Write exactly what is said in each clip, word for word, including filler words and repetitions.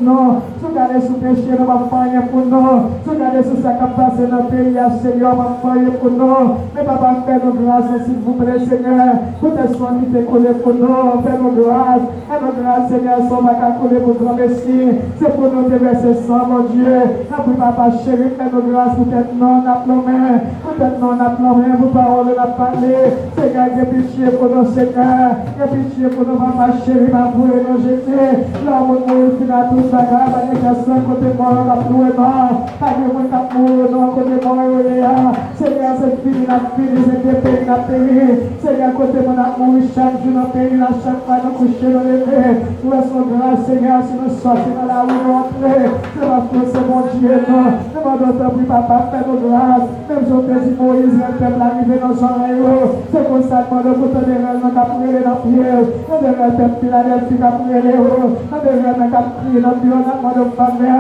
nou, si w gade sou peche nou, w p ap fè anyen pou nou, si w gade sou sa k ap pase nan peyi a, Senyè, w p ap fè anyen pou nou. Men papa, fè nou gras, silvouplè, Senyè, poutèt san ki te koule pou nou, fè nou gras, fè nou gras, Senyè, san pa ka koule pou granmesi, se pou nou te vèse san, Bondye. Tanpri, papa cheri, fè nou gras poutèt non n ap lonmen. Poutèt non n ap lonmen, pou pawòl ou n ap pale. Senyè, gen pitye pou nou, Senyè. Gen pitye pou nou, papa cheri, m ap voye nou jete. Lè yon moun mouri, fin a tout bagay, pa gen pèsonn kote mò yo k ap lwe non. Pa gen moun k ap mouri non, kote mò yo ye a. Senyè, se fini n ap fini, se deperi n ap peri. Senyè, kote moun ap mouri chak jou nan peyi n, a chak fwa nou kouche, nou leve. Nou wè se yon gras, Senyè, si nou sòti nan lari, nou antre. Se paske w se Bondye nou. Nou mande w tanpri, papa, fè nou gras. Menm jan w te di Moyiz, rèl pèp la rive nan zòrèy ou. Se konsa n mande w pou tande rèl nan k ap rele nan pye w. Tande rèl pèp Filadèlfi k ap rele w. Tande rèl nan k ap kriye nan pye w. N ap mande w favè. N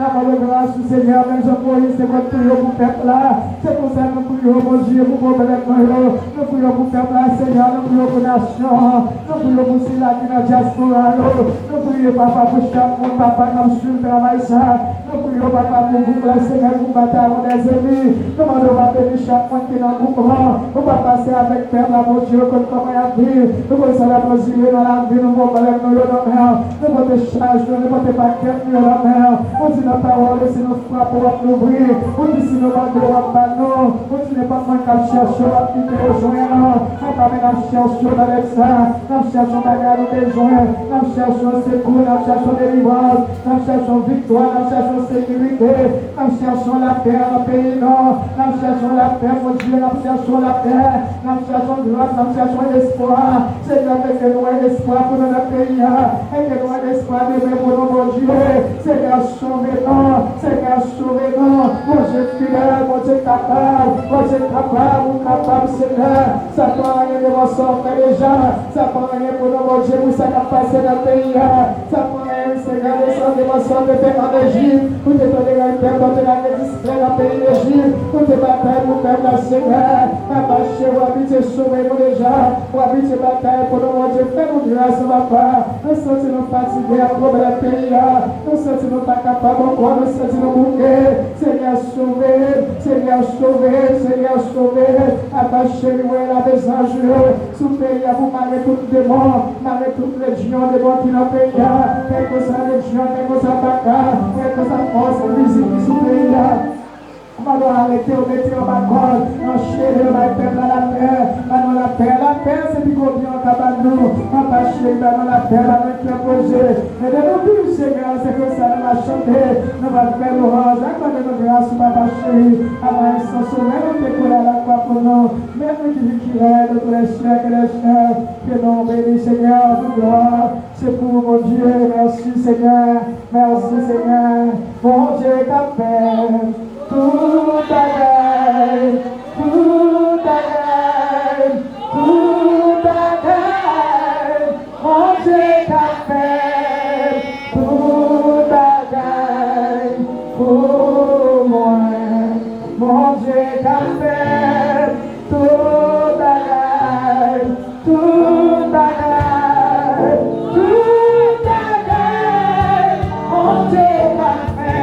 ap mande w gras ou, Senyè. Menm jan Moyiz te konn priye w pou pèp la. Se konsa nou priye w, Bondye, pou pwoblèm nou yo. Nou priye w pou pèp la, Senyè. Nou priye w pou nasyon an. Nou priye w pou sila ki nan dyaspora yo. Nou priye, papa, pou chak moun, papa, k ap swiv travay sa. Nou priye w, papa, pou gwoup la, Senyè, pou batay dèzemi. Nou mande w, papa, beni chak moun ki nan gwoup la. Ou, papa, se avèk pèp la, Bondye, ou konn kòman y ap viv. Ou konn sa l ap andire nan lavi nou, pwoblèm nou yo nan men w. Nou pote chaj nou, nou pote pakèt nou yo nan men w. Ou di nan pawòl ou, si nou frape, w ap louvri. Ou di si nou mande, w ap ba nou. Ou di nenpòt moun k ap chèche w, w ap kite yo jwenn ou. Men pa men n ap chèche w nan lè sa. N ap chèche yon bagay nou bezwen. N ap chèche yon sekou, n ap chèche yon delivrans. N ap chèche yon viktwa, n ap chèche yon sekirite. N ap chèche yon lapè nan peyi nou. N ap chèche yon lapè, Bondye, n ap chèche yon lapè. N ap chèche yon gras, n ap chèche yon espwa. Senyè, fè ke nou wè espwa pou nou nan peyi a. Fè ke nou wè espwa demen pou nou, Bondye. Senyè, sove nou. Senyè, sove nou. Bondye fidèl, Bondye kapab. Bondye kapab, ou kapab, Senyè. Sa pa anyen devan sa w fè deja. Sa pa anyen pou nou, Bondye, pou sa k ap pase nan peyi a. Sa pa anyen, Senyè, devan sa w te fè an Ejip. Ou te tande lè pèp la te lage esklav nan peyi Ejip, ou te batay pou pèp la, Senyè. Papa cheri, w abitye sove nou deja. W abitye batay pou nou, Bondye. Fè nou gras, papa. Nou santi nou fatige ak pwoblèm peyi a. Nou santi nou pa kapab ankò. Nou santi nou bouke. Senyè, sove. Senyè, sove. Senyè, sove. Papa cheri, voye lame zanj ou yo sou peyi a pou mare tout demon, mare tout lejyon demon ki nan peyi a. Kèlkeswa lejyon, kèlkeswa baka, kèlkeswa fòs envizib ki sou peyi a. Mande w arete yo, mete yo anba kòd, anchene yo, bay pèp la lapè, ba nou lapè. Lapè se pi gwo byen w ka ba nou. Papa cheri, ba nou lapè, ba nou kè poze. Ede nou viv, Senyè, se konsa nou va chante, nou va fè lwanj. Akòde nou gras ou, Papa cheri. Avan enstans ou menm ou te koule alakwa pou nou. Menm nou ki viv, ki règne dans tous les siècles des siècles. Ke non w beni, Senyè, tout glwa se pou ou, Bondye. Mèsi, Senyè. Mèsi, Senyè. Bondye k ap fè tout bagay, tout bagay, tout bagay. Bondye k ap fè tout bagay pou mwen. Bondye k ap fè tout bagay, tout bagay, tout bagay. Bondye k ap fè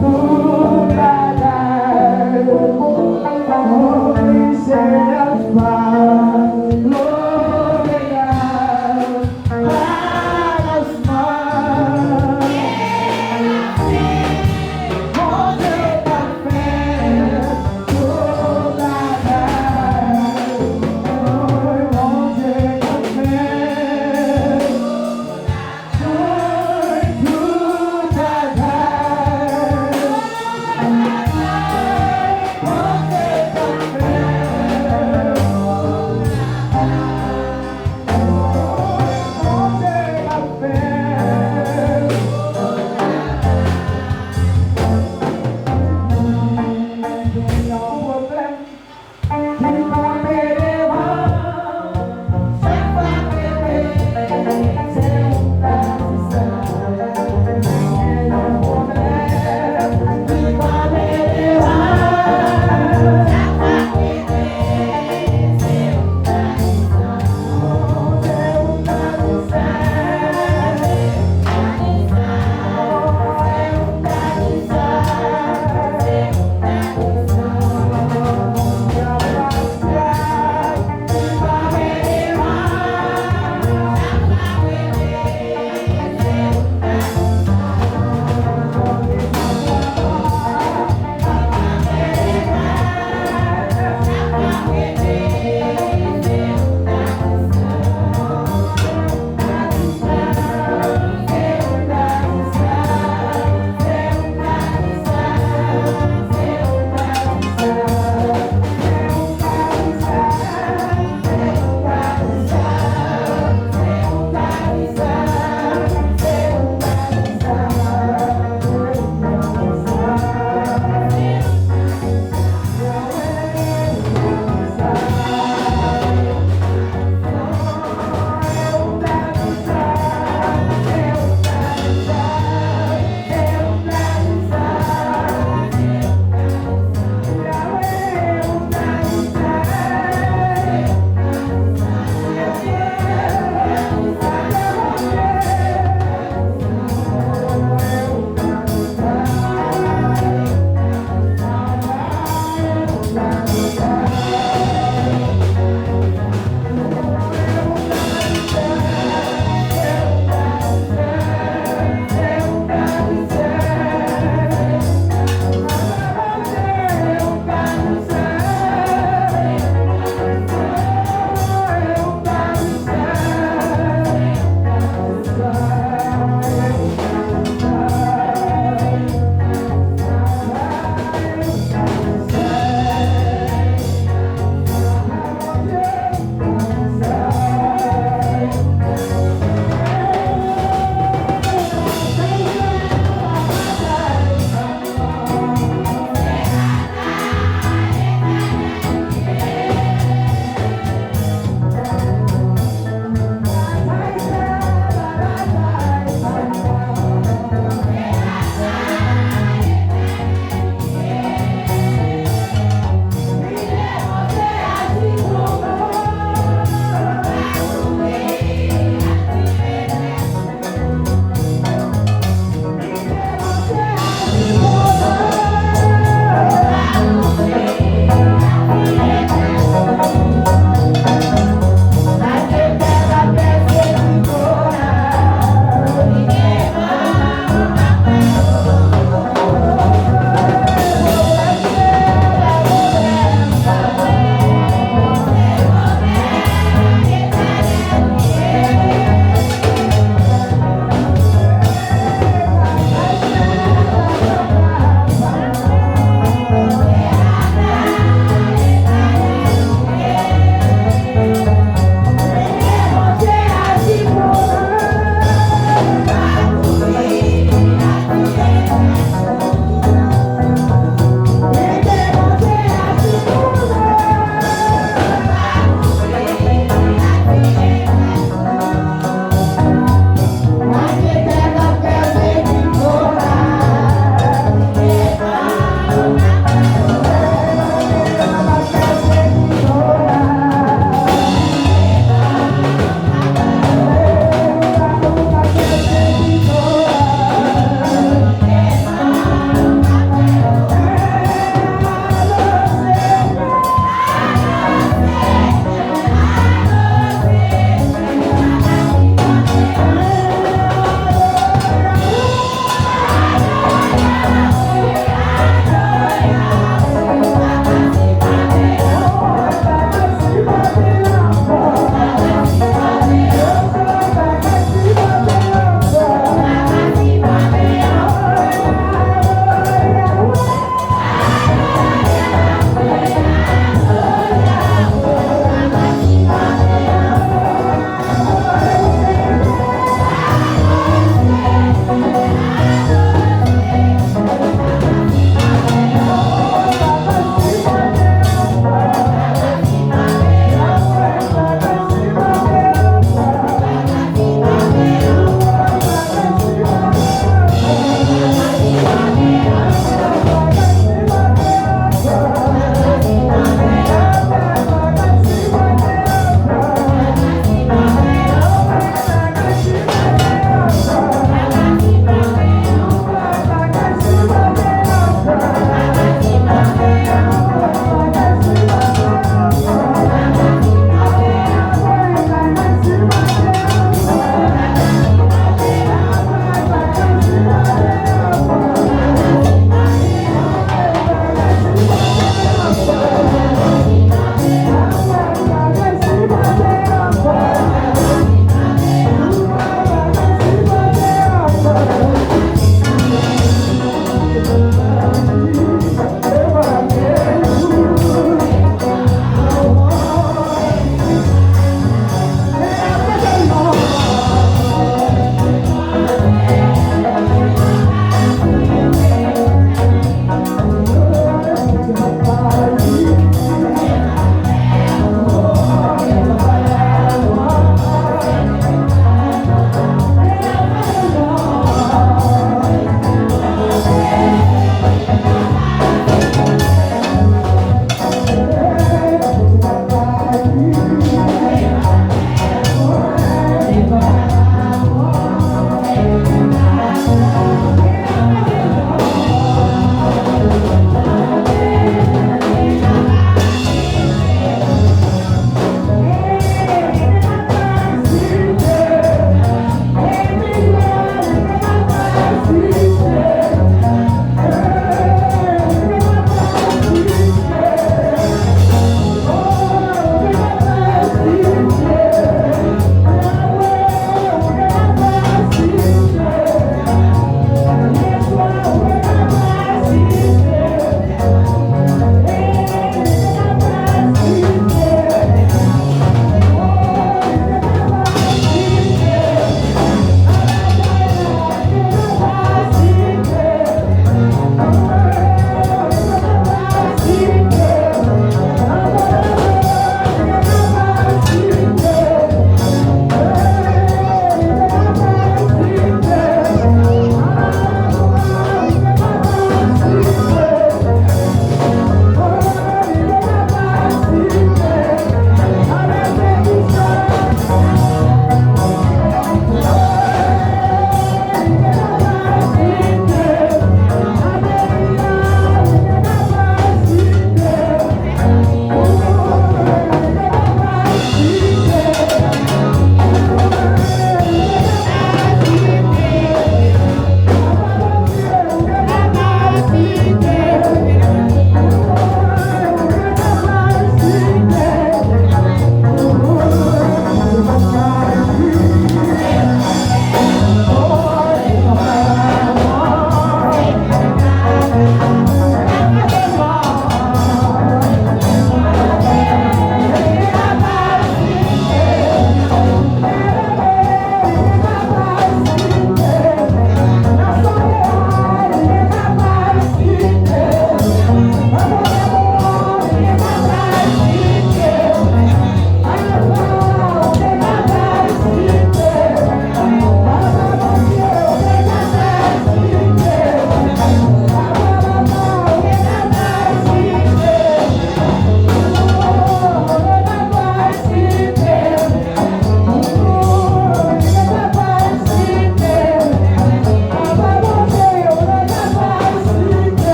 tout bagay. Ou se Alfa, Omega.